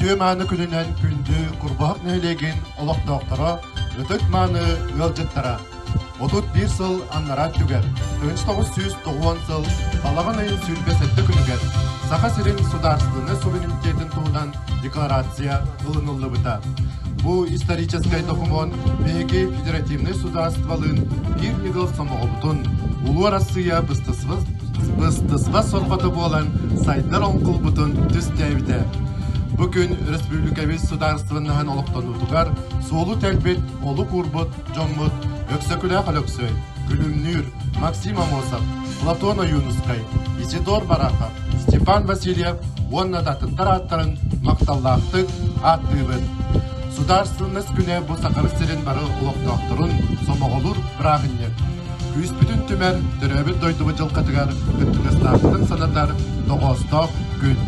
Үтүө-мааны күнүнэн күндү Курбуһах нэһилиэгин олохтоохторо, ытык-мааны ыалдьыттара! 31 сыл аннараа өттүгэр, 1990 сыл балаҕан ыйын 27 күнүгэр Саха сирин судаарыстыбаннай суверенитетин туһунан декларация ылыныллыбыта. Бу историческай докумуон биһиги федеративнай судаарыстыбалыын биир ньыгыл сомоҕобутун, Улуу Арассыыйа быстыспат сорҕото буолан сайдар оҥкулбутун түстээбитэ. Бу күн өрөспүүбүлүкэбит судаарыстыбаннаһын олохтонуутугар суолу тэлбит, олук уурбут дьоммут Өксөкүлээх Өлөксөй, Күлүмнүүр, Максим Аммосов, Платон Ойуунускай, Исидор Барахов, Степан Васильев уонна да атыттар ааттарын махталлаахтык ааттыыбыт. Судаарыстыбаннас күнэ бу Сахабыт сирин бары олохтоохторун сомоҕолуур бырааһынньык. Күүспүтүн түмэр, төрөөбүт дойдубут дьылҕатыгар кыттыгастаахпытын санатар тоҕоостоох күн.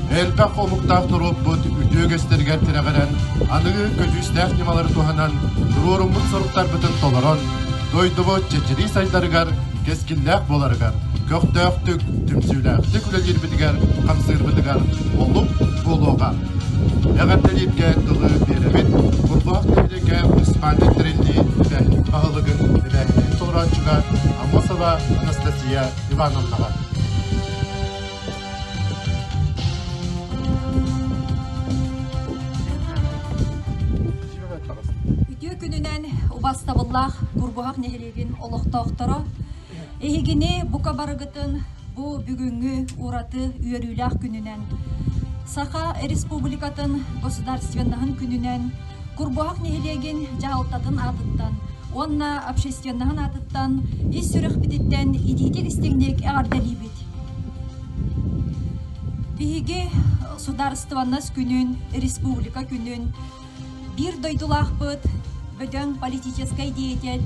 Элбэх омуктаах норуоппут үтүө үгэстэригэр тирэҕирэн, аныгы көдьүүстээх ньымалары туһанан, туруоруммут соруктарбытын толорон, дойдубут чэчирии сайдарыгар, кэскиллээх буоларыгар, көхтөөхтүк, түмсүүлээхтик үлэлиирбитигэр, хамсыырбытыгар олук буолуоҕа. Эҕэрдэлииргэ тылы биэрэбит Курбуһах нэһилиэгэ муниципальнай тэриллии баһылыгын эбээһинэһин толорооччуга Аммосова Анастасия Ивановнаҕа. Үтүө күнүнэн убастабыллаах Курбуһах нэһилиэгин олохтоохторо эһигини бука барыгытын бу бүгүҥҥү ураты үөрүүлээх күнүнэн Саха Республикатын государственноһын күнүнэн Курбуһах нэһилиэгин дьаһалтатын аатыттан уонна общественноһын аатыттан ис сүрэхпититтэн итиитик истиҥник эҕэрдэлиибит. Биһиги судаарыстыбаннас күнүн, республика күнүн биир дойдулаахпыт, бөдөҥ политическай деятель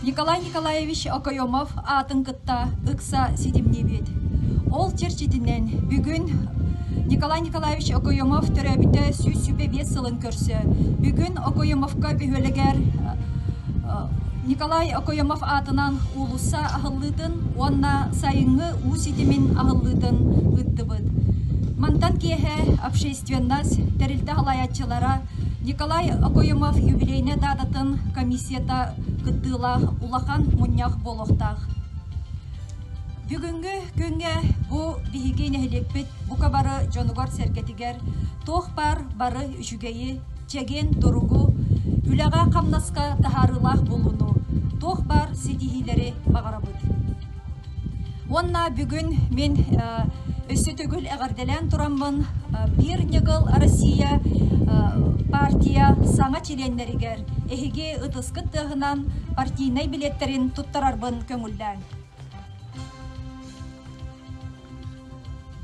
Николай Николаевич Окоемов аатын кытта ыкса ситимниибит. Ол чэрчитинэн бүгүн Николай Николаевич Окоемов төрөөбүтэ 125 сылын көрсө, бүгүн Окоемовка бөһүөлэгэр Николай Окоемов аатынан уулусса аһыллыытын уонна сайыҥҥы уу ситимин аһыллыытын ыыттыбыт. Мантан киэһэ общественность тэрилтэ салайааччылара Николай Окоемов юбилейнай даататын комиссията кыттыылаах улахан мунньах буолуохтаах. Бүгүҥҥү күҥҥэ бу биһиги нэһилиэкпит бука бары дьонугар-сэргэтигэр туох баар бары үчүгэйи, чэгиэн туругу, үлэҕэ-хамнаска таһаарыылаах буолууну, туох баар ситиһиилэри баҕарабыт. Уонна бүгүн мин өссө төгүл эҕэрдэлээн тураммын Биир ньыгыл Россия партия саҥа чилиэннэригэр эһиги ытыскыт тыаһынан партийнай билиэттэрин туттарарбын көҥүллээҥ.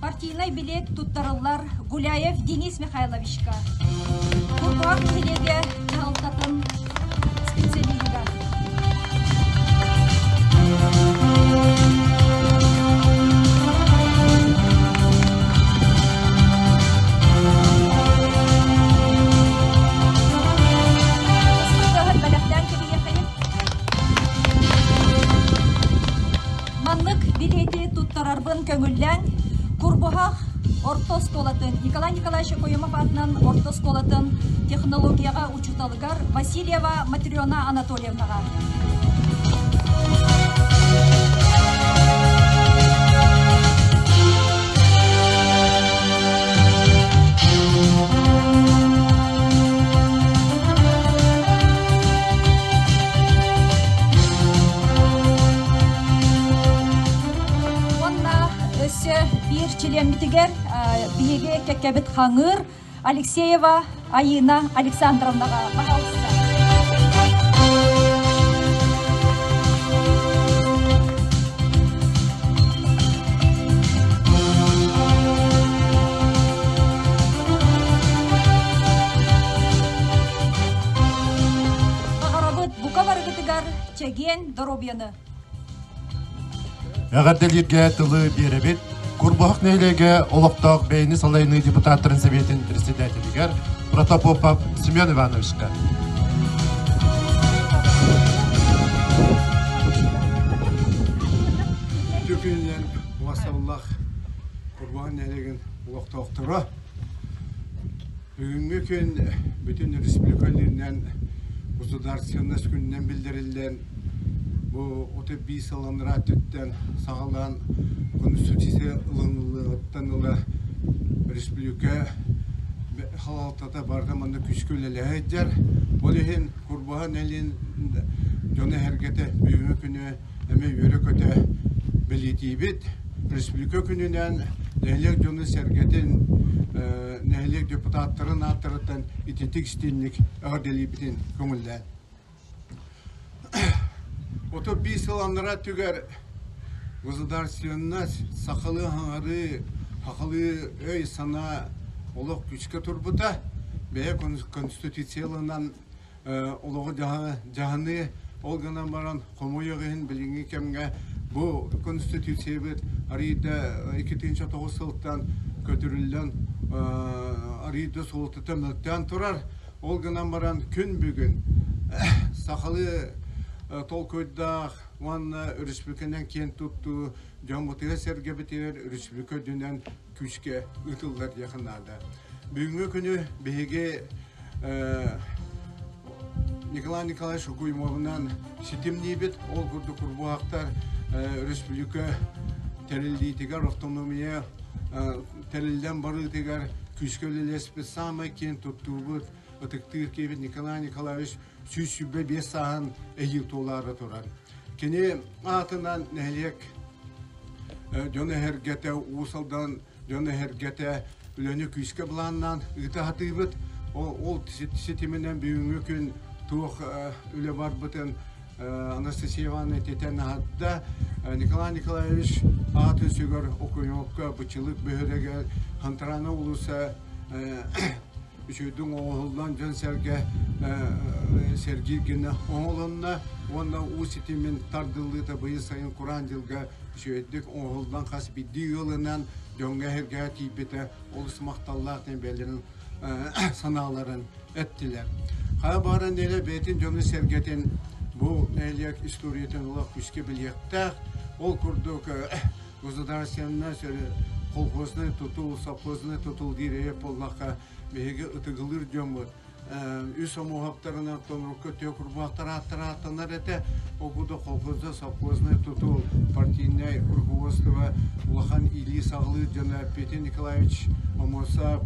Партийнай билиэт туттарыллар Гуляев Денис Михайловичка, Курбуһах нэһилиэгэ дьаһалтатын специалиһыгар. Бэлэхтээн кэбиһиэххэйин. Маннык билиэти туттарарбын көҥүллээн, Курбуһах орто оскуолатын Николай Николаевич Окоемов аатынан орто оскуолатын технологияҕа учууталыгар Васильева Матрена Анатольевнаҕа. Уонна өссө биир чилиэммитигэр биһиги кэккэбит хаҥыыр Алексеева Айыына Александровнаҕа пожалуйста. Баҕарабыт бука барыгытыгар чэгиэн доруобуйаны. Эҕэрдэлииргэ тылы биэрэбит. Курбуһах нэһилиэгэ олохтоох бэйэни салайыныы депутаттарын сэбиэтин председателигэр Протопопов Семен Ивановичка. Үтүө күнүнэн убастабыллаах Курбуһах нэһилиэгин олохтоохторо. Бүгүҥҥү күн бүтүн республика үрдүнэн государственность күнүнэн биллэриллэн, бу 35 сыл анараа өттүттэн саҕалаан Конституция ылыныллыаҕыттан ыла республика халалтата барыта манна күүскэ үлэлэһэ сылдьар. Ол иһин Курбуһа нэһилиэгин дьоно-сэргэтэ бүгүҥҥү күнү эмиэ үөрэ-көтө бэлиэтиибит. Республика күнүнэн нэһилиэк дьону-сэргэтин, нэһилиэк депутаттарын ааттарыттан ититик истинник эҕэрдэлиибитин көҥүллээн. 35 сыл анараа өттүгэр государственность сахалыы хаҥарыы, сахалыы өй-санаа олох күүскэ турбута. Бэйэ конституцияланан олоҕу дьаһаныы, ол гынан баран хомойуох иһин билиҥҥи кэмҥэ бу конституциябыт арыйда 2009 сылтан көтүрүллэн арыйда суолтата мөлтөөн турар. Ол гынан баран күн бүгүн сахалыы толкуйдаах уонна өрөспүүбүлүкэнэн киэн туттуу дьоммутугар-сэргэбитигэр өрөспүүбүлүкэ үрдүнэн күүскэ ыытыллар диэххэ наада. Бүгүҥҥү күнү биһиги Николай Николаевич Угуймовынан ситимниибит. Ол курдук курбуһахтар республика тэриллиитигэр, автономия тэриллэн барыытыгар күүскэ үлэлэспит саамай киэн туттуубут, ытыктыыр киһибит Николай Николаевич 125 сааһын эһиил туолаары турар. Кини аатынан нэһилиэк дьон эһэргэтэ, Уус Алдан дьон эһэргэтэ үлэни күүскэ былааннаан ыыта сатыыбыт. Ол ситиминэн бүгүҥҥү күн туох үлэ барбытын Анастасия Ивановна этитэн аһатта. Николай Николаевич аатын сүгэр Окуневка Бычылык бөһүөлэгэр Хантарана уулусса үчүгэйдик оҥоһуллан дьон-сэргэ сэргиир гына оҥоһулунна уонна уу ситимин тардыллыыта быйыл сайын кураан дьылга үчүгэйдик оҥоһуллан хас биирдии ыалынан дьоҥҥо-сэргэҕэ тиийбитэ олус махталлаах диэн бэйэлэрин санааларын эттилэр. Хайа баҕарар нэһилиэк бэйэтин дьону-сэргэтин бу нэһилиэк историятын олох күүскэ билиэхтээх. Ол курдук государственнай колхознай тутул, совхознай тутул диир эйэ буоллахха биһиги ытыгылыыр дьоммут үс омуһаптарынан тонрукка түө курбаахтар ааттара ааттанар этэ. Ол курдук колхозда совхознай тутул, партийнай руководство улахан илии саҕалыыр дьоно Петя Николаевич Омосов,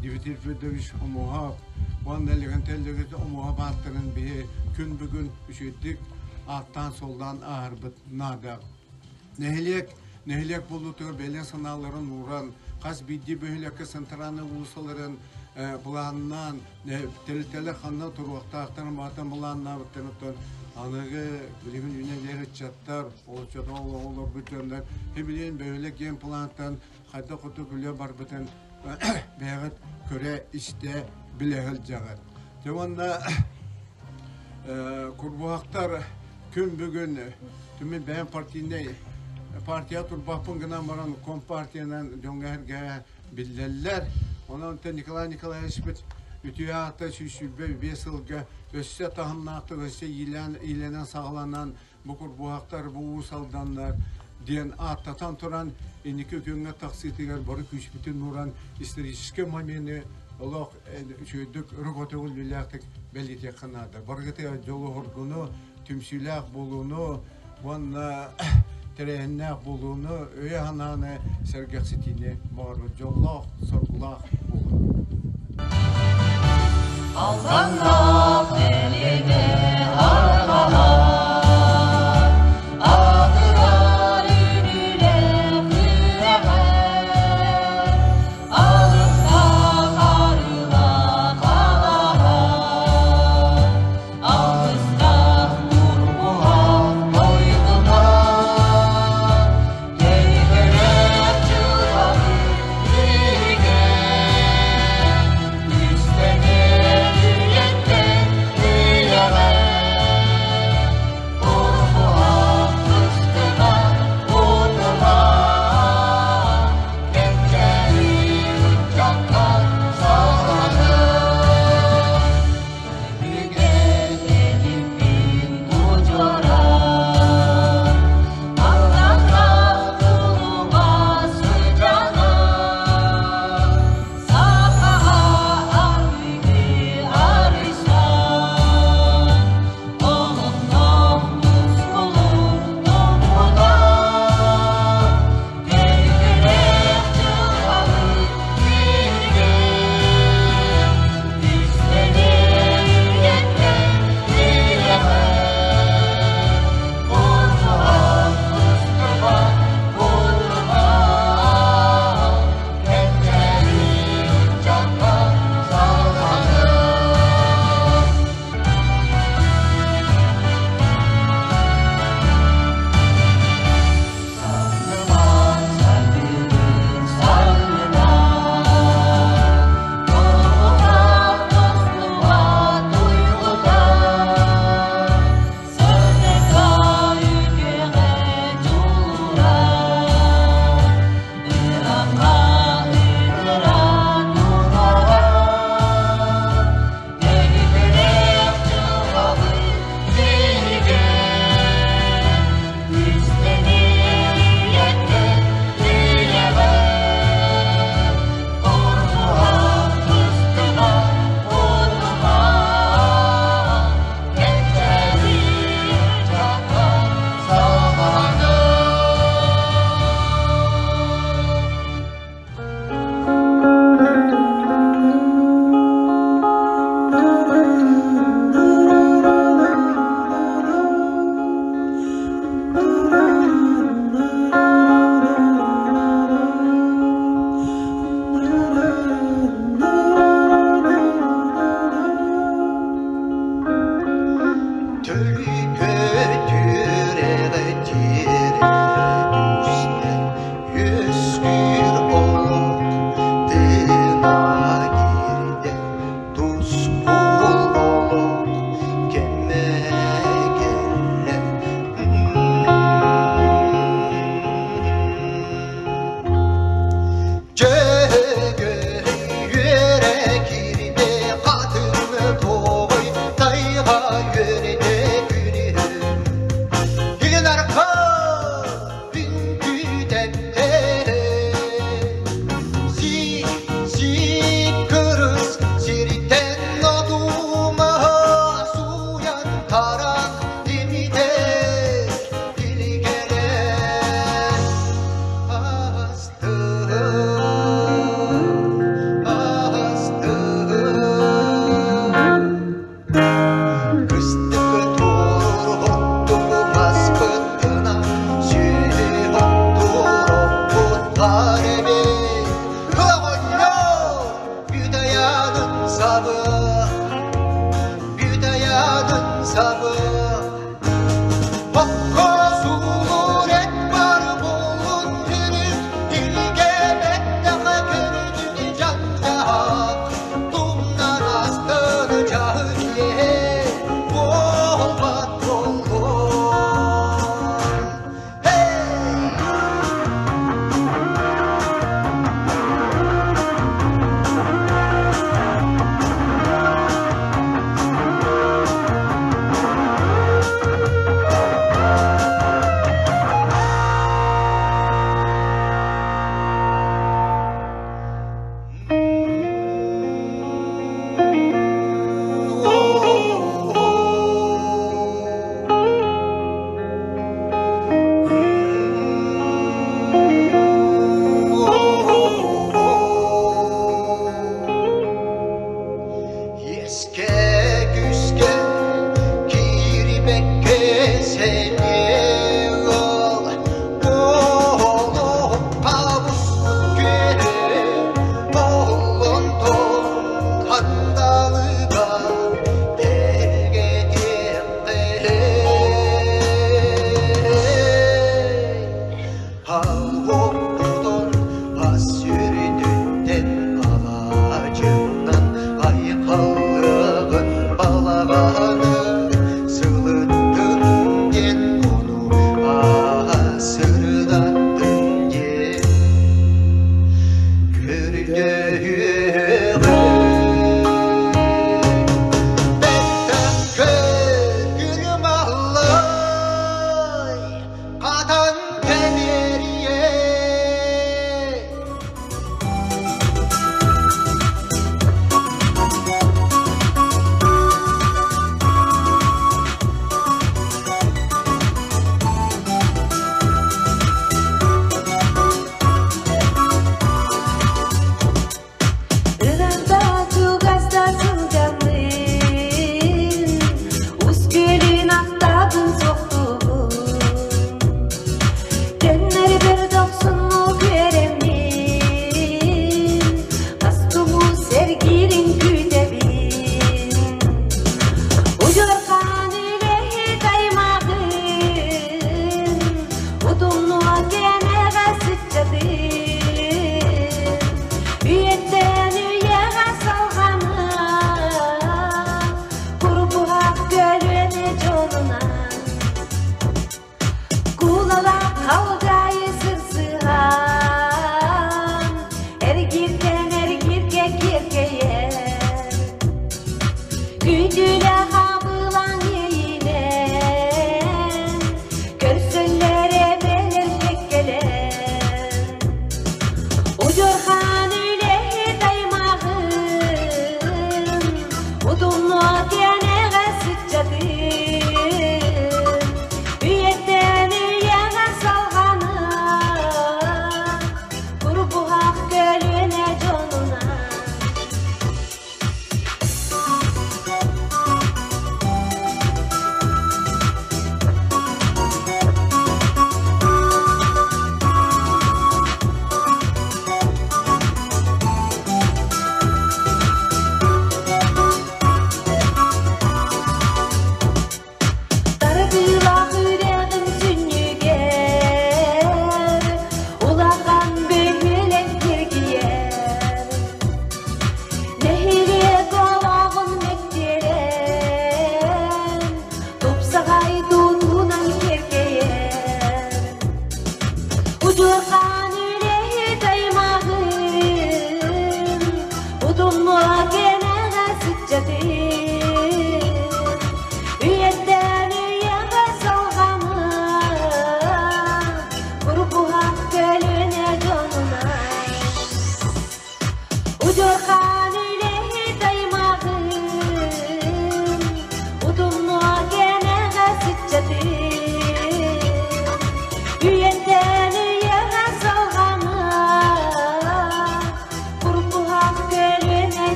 Дмитрий Федорович Омоһов уонна Легентай Легет Омоһов ааттарын биһи күн бүгүн үчүгэйдик ааттаан-суоллаан ааһарбыт наада. Нэһилиэк нэһилиэк буолуутугар бэлиэ санааларын ууран, хас биирдии бөһүөлэккэ центральнай уулуссаларын былааннаан, тэрилтэлэр ханна туруохтаахтарын баҕатан былааннаабыттарын оттон аныгы билигин үүнэн ыччаттар, олоччотон олорбут дьоннор билигин бөһүөлэк генплантан хайдах курдук үлэ барбытын бэйэҕит көрө-истэ билэ сылдьаҕыт. Дьэ уонна Курбуһахтар күн бүгүн түмүн бэйэм партийнай партия турбаппын гынан баран компартиянан дьоҥҥо биллэллэр. Онон Николай Николаевичпыт үтүө аата 125 сылга өссө таһымнаахтык өссө иилэнэн саҕаланан бу курбуһахтар, бу Уус Алданнар диэн ааттатан туран инники күҥҥэ тахсыытыгар бары күүспүтүн ууран историческай момены олох үчүгэйдик өрө көтөҕүллүүлээхтик бэлиэтиэххэ наада. Барыгытыгар дьолу-соргуну, түмсүүлээх буолууну уонна тэрээһиннээх буолууну, өйө-санааны сэргэхситиини баҕарабыт. Дьоллоох, соргулаах буолун. Алданнаах элигэ арҕаһар, аатырар үүнүүлээх үрэҕэр, алыптаах арыылаах алаһар, алгыстаах курбуһах дойдута, тэйгэрэх дьылҕабыт биһигэ, түстэнэр үйэттэн үйэҕэ.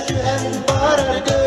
Түһэн бараргын.